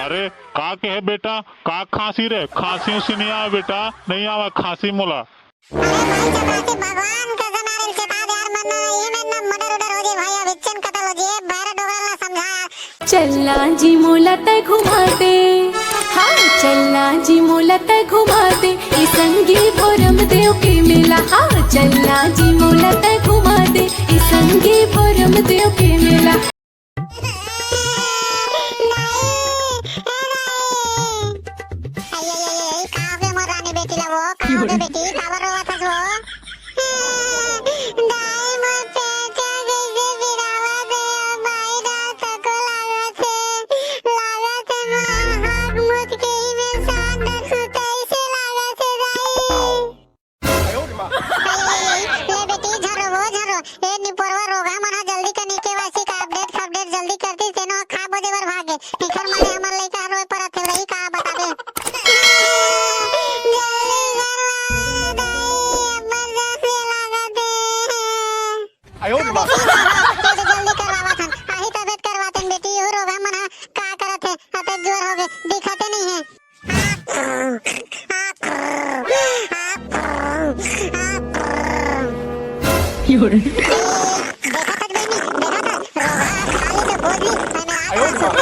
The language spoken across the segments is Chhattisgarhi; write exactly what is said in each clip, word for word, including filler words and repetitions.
अरे, का कहे बेटा? का खांसी रे? खांसी उसी नहीं आवे बेटा, नहीं आवे खांसी मोला। अरे भाई चपरासी, भगवान कसम यार, इल चेता दे यार, मन ये में ना मर्डर उडर हो जाए भाई, अब इच्छन कतल हो जाए, भैरा डोगरा ला समझा यार। चलना जी मोला तै घुमा दे, हाँ चलना जी मोला तै घुमा दे, ए संगी भोरम देव के मेला। हाँ चलना जी मोला तै घुमा दे, ए संगी भोरम देव के मेला। दाई, ए दाई। आई, आई, आई, आई, का होगे मोर रानी बेटी ला वो? का होगे बेटी? काबर रोवत हस वो? दाई, मोर पेट कइसे पिरावत हे, माई डाल तको लागत हे, लागत हे माँ हाथ मुत के ही में सांस धर सुतइसे लागत हे दाई। ले बेटी, झरो वो, झरो। ए निपोरवा रोगहा मन ह जल्दी कनी केवाईसी का अपडेट, अपडेट जल्दी करती, तेनो ह खा बोजे बर भागे। एखर मारे हमर लइका ह रोए परत हे, रही का बताबे। जल्दी करवा दाई, अब्बड़ जोर से लागत हे। जल्दी करवावत हन। आही तबे त करवातेन बेटी, इहू रोगहा मन ह का करत हे, अतेक जोर होगे, दिखते नहीं हे। देखत हस बहिनी, देखत हस, रोगहा खाली से बोल ली, अरे मेरा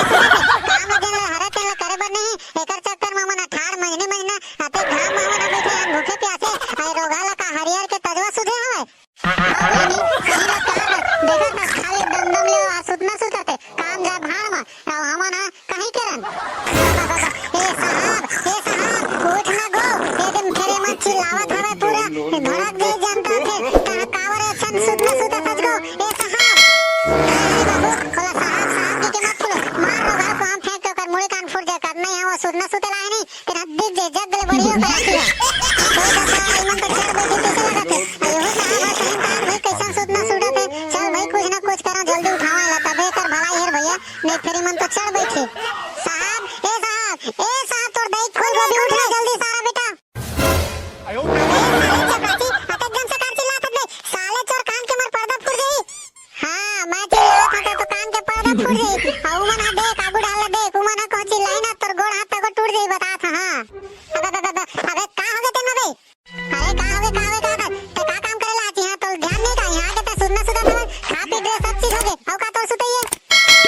काम लगे ना, हरे तेल करे बर नहीं, एकर चक्कर में मन अठार महीने महीना अते घाम में हमन बैठे हन भूखे प्यासे, अरे रोगहा ला का हरियर के तजवा सुधे हवय? हाँ बहिनी, सही बात कहा हस, देखत हस, खाली दम दम ले आ सुतना सुतत हे, काम जाए भाड़ में, अउ हमन ह कहीं करन। ए साहब, ए साहब, उठ ना गो, ए दिन फेरे मन चिल्लावत हवे पूरा, भड़क गई जनता थे, कहाँ कावर एक्शन सुतना सुता सच गो, ए साहब। अरे बाबू, ओला साहब, साहब के, के मत बोलो, मार रो घर को हम फेंक के ओकर मुड़ी कान फूट जाए, करना ही है वो सुतना सुते लाए नहीं, तेरा दिख जाए, जग ले बड़ी ओकर आखिर। ओ दादा, इमन तो चढ़ बैठी कैसे लगत है? अयो साहब, सही बात भाई, कैसन सुतना सुतत है? चल भाई, कुछ ना कुछ करो, जल्दी उठावा ला, तबे कर भलाई है भैया। नहीं फेरी मन तो चढ़ बैठी। साहब, ए साहब, ए साहब, तोर दाई खोल गोभी उठ ना जल्दी सारा बेटा। अबे साले चपरासी, अतक जन से कार चिल्लात हस बे? साले चोर कान के मर पर्दा फूट जाई। हाँ, मैं चिल्लात हूँ तो कान के पर्दा फूट जाई। आ उमन हा देख, आगू डाल देख, उमन हा कहूँ चिल्लाई ना, तोर गोड़ हाथ तको टूट जाई, बतात हूँ, हाँ। अबे, अबे, अबे, अबे, का हो गए तेन बे? अरे का होगे, का होगे, का होगे? ते का काम करे ला आती यहाँ? तो ध्यान नहीं का? यहाँ के ते सुतना सुता था, खा पी ड्रेस सब चीज होगे। अउ का तोर सुतइए?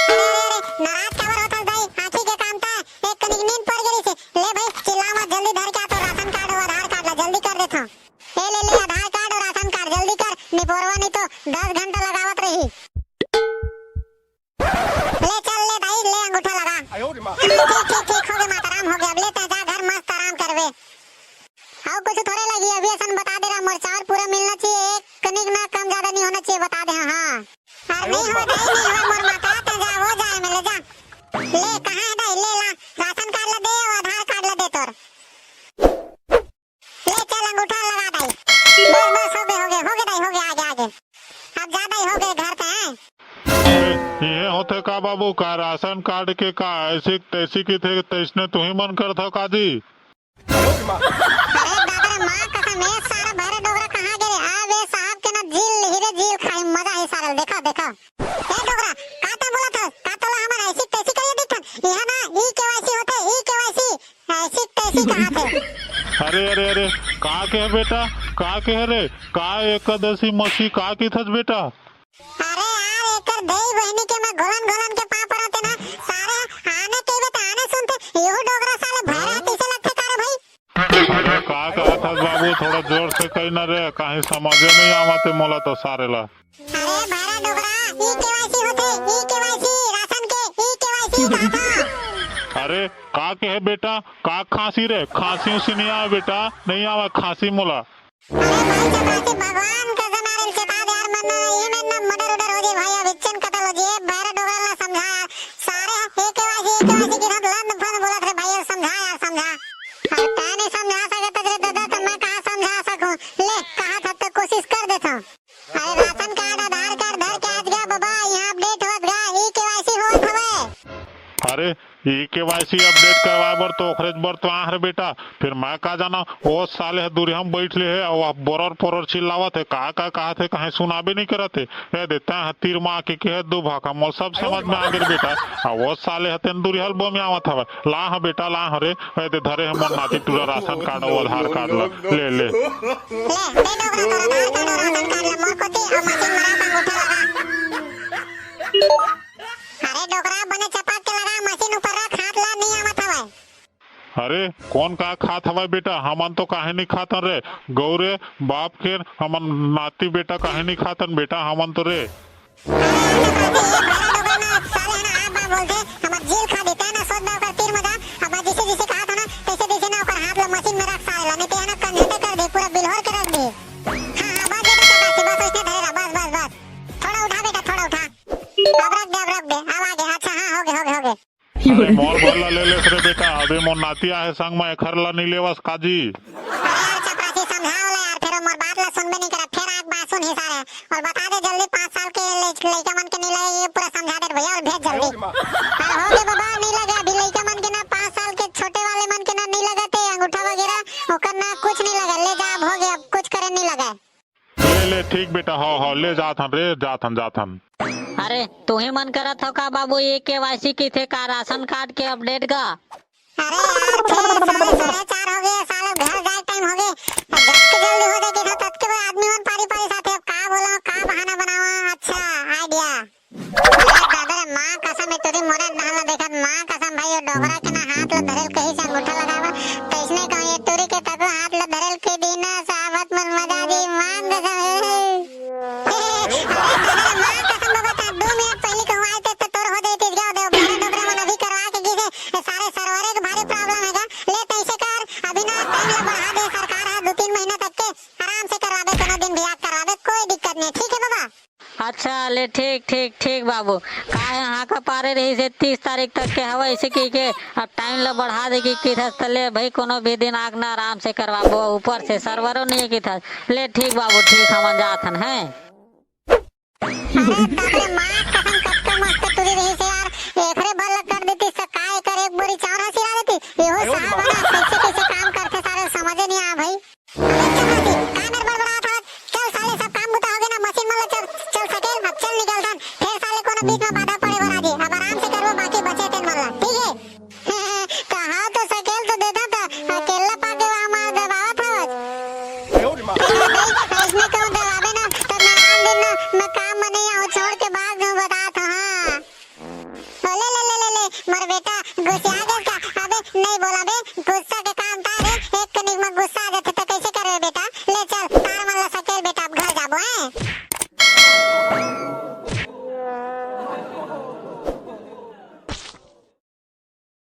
अरे, अरे, अरे, नाराज काबर होत हस दाई? आँखी के काम था, एक कनिक नींद पड़ गेली से। ले भाई, चिल्ला मत, जल्दी धर के आ, तो राशन कार्ड अउ आधार कार्ड ला जल्दी कर देथव। ए ले, ले, आधार कार्ड अउ राशन कार्ड जल्दी कर, निपोरवा नहीं तो दस घंटा लगावत रही। ले चल ले दाई, ले अंगूठा लगा। ठीक, ठीक, ठीक, हो गए माता राम, हो गए। अब ले तैं जा घर, मस्त आराम करबे। अउ कुछ थोड़े लगी, अभी असन बता दे रहा, मोर चाउर पूरा मिलना चाहिए, एक कनिक ना कम ज्यादा नहीं होना चाहिए, बता दे। हाँ, हाँ। अरे नहीं हो दाई, नहीं हो मोर माता, तैं जा, हो जाए में ले जा। ले, कहाँ है दाई, ले ला, राशन कार्ड ला दे, अउ आधार कार्ड ला दे तोर। ले चल, अंगूठा लगा दाई। बस, बस, हो गए, हो गए, हो गए दाई, हो गए, आगे, आगे। अब जा दाई, हो गए घर पे हैं। ए, ये होथे का बाबू, का राशन कार्ड के का ऐसी तैसी की थे, तैसने तुही मन करत हो का जी? अरे बाप रे, माँ कसम, ए सारा भैरा डोकरा कहाँ गे रे? आ बे साहब के ना जील, हीरे जील खाई, मजा है सारा, देखा, देखा। ए डोकरा, का ते बोलत हस? का तोला हमन ऐसी तैसी करिए दिखथन? इहाँ ना ई केवाईसी होथे, ई केवाईसी। ऐसी तैसी कहा थे। अरे, अरे, अरे, का कहे बेटा? का कहे रे? का एकादशी मसी का कहिथस बेटा? अरे यार, एकर देई बहिनी के मैं घोलन घोलन के पाँव परत ना, सारे आने कहिबे त आने सुनथे, यहू डोकरा साले भैरा तैसे लगथे का रे भाई? अरे, का कहत हस बाबू? थोड़ा जोर से कही ना रे, कहीं समझे नहीं आवत हे मोला तो सारे ला। अरे भैरा डोकरा, ई केवाईसी होथे, ई केवाईसी, राशन के ई केवाईसी कहा था। अरे, का कहे बेटा? का खांसी रे? खांसी उसी नहीं आवे बेटा, नहीं आवे खांसी मोला। अरे भाई चपरासी, भगवान कसम यार, इल चेता दे यार, मन ये में ना मर्डर उडर हो जाए भाई, अब इच्छन कतल हो जाए, भैरा डोकरा ला समझा यार, सारे ई केवाईसी, ई केवाईसी की लंद फंद बोलत रे भाई, समझा यार, समझा। अब तैं नहीं समझा सकत रे दादा, तो मैं कहाँ समझा सकूँ? ले, कहा था तो कोशिश कर देता हूँ। अरे राशन कार्ड, आधार कार्ड धर के आज गा बाबा, यहाँ अपडेट होत गा, ई केवाईसी होत हवे। अरे, ई केवाईसी अपडेट करवाए बर तो ओखरेच बर तो आए हरे बेटा। फेर मैं का जानंव, ओ साले ह दूरिहा म बइठ ले हे अउ बोरर पोरर चिल्लावत हे, का का कहत हे, कहीं सुनाबे नइ करत हे। ए दे, तैं ह तीर म आके कहे दू भाखा, मोला सब समझ म आगे रे बेटा। अउ ओ साले ह तेन दूरिहा ल बोमियावत हवय। ला हंव बेटा, ला हंव रे। ए दे, धरे हंव मोर नाती टूरा राशन कार्ड अउ आधार कार्ड ला। ले, ले। ले, दे डोकरा तोर आधार कार्ड अउ राशन कार्ड ला मोर कोती अउ मसीन म राख अंगूठा लगा। अरे डोकरा, बने चपाक के लगा, मसीन ऊपर रख, हाथ ला, नइ आवत हवय। अरे, कोन का खात हवय बेटा? हमन तो काहे नइ खातन रे। गऊ रे, बाप के, हमन नाती बेटा काहे नइ खातन बेटा, हमन तो रे। अरे, अरे, चपरासी, ये भैरा डोकरा ना, साले ह ना, आप बाप बोलथे, हमर जील खा देथे ना, सोच बा ओकर तीर म जा। अब मैं जइसे जइसे कहत हंव ना, तइसे तइसे ना ओकर हाथ ला मसीन म रख साले ला, नइ ते ह ना, कंझटे कर दे, पूरा बिल्होर के रख दे। हाँ, हाँ, बस बेटा, चपरासी, बस, ओइसने धरे रह, बस, बस, बस। थोड़ा उठा बेटा, थोड़ा उठा। अब रख दे, अब रख दे, अब आगे, अच्छा, हाँ, होगे, होगे, होगे। अरे मोर बर ला ले लेस रे बेटा, अभी मोर नाती आहे संग म, एखर ला नइ लेवस काजी। अरे यार चपरासी, समझा ओला यार, फेर मोर बात ला सुनबे नइ करय, फेर आंख बासुन हिसारे। अउ बता दे जल्दी, पाँच साल के लइ-, लइका मन के नइ लगे, ये पूरा समझा दे भैया, अउ भेज जल्दी। हाँ, होगे बाबा, नइ लगे अभी लइका मन के ना, पाँच साल के छोटे वाले मन के ना नइ लगत हे अंगूठा वगैरह, ओकर ना कुछ नइ लगे, ले जा, अब होगे, अब कुछ करे नइ लगे। ले, ले, ठीक बेटा, हव, हव, ले जात हन रे, जात हन, जात हन। अरे, तुही मन करत हव का बाबू, ई केवाईसी कहिथे का राशन कार्ड के अपडेट का? अरे यार, फेर साढ़े, साढ़े चार होगे, साले घर जाए टाइम होगे। अब जतके जल्दी हो जाए कहिथंव, ततके बर आदमी मन पारी पारी साथे, अब का बोलंव, का बहाना बनावंव, अच्छा, idea। अरे दादा रे, माँ कसम, ए टूरी मोरे डहन ला देखत, माँ कसम भाई, ओ डोकरा के ना हाथ ला धरेल कहिस अंगूठा लगाए बर, तइसने कहूँ ए टूरी के तको हाथ ला धरेल कहि दिही ना, साहब मन मजा आ जाही, माँ कसम। अरे दादा रे, माँ कसम बाबा, ता दू मिनट पहिली कहूँ आए ते, त तोर हो जाई तीस गाँव देव, भैरा डोकरा मन अभी करवा के गिसे, ए सारे server के भारी problem हे गा, ले तइसे कर, अभी ना time ला बढ़ा दे सरकार ह दू तीन महीना तक के, आराम से करवाबे, कोनो दिन भी आ करवाबे, कोई दिक्कत नइ हे, ठीक हे बाबा? अच्छा, ले ठीक, ठीक, ठीक बाबू। काहे हाँका पारे रहिस हे तीस तारीख तक के हवय, अइसे कहिके अब टाइम ल बढ़ा दे के कहिथस, त ले भई कोनो भी दिन आके ना आराम से करवाबो, ऊपर से server ओ नइ हे कहिथस। ले ठीक बाबू, ठीक, हमन जात हन, हैं? अरे बाप रे, माँ कसम कतका मस्त टूरी रहिस हे यार, एखरे बर ल कर देतिस त का एकर एक बोरी चाउर ह सिरा देतिस? एहू साहब ह ना कइसे कइसे काम करथे सारे समझे नइ आ भई। अबे चपरासी, का मेर बड़बड़ात हवस? चल साले, सब काम बूता होगे ना, मशीन मन ला चल, चल सकेल, अब चल निकलथन। फेर साले कोनो बीच म बाधा पड़े बर आ जाही। अब आराम से करबो, बाकी बचे तेन मन ला, ठीक हे? कहा तो सकेल तो देता था, अकेला पाके वहाँ मार दबावत हवस। अरे भाई, अइसने कहूँ दबाबे ना, त मैं आन दिन ना, मैं काम म नइ आऊँ, छोड़ के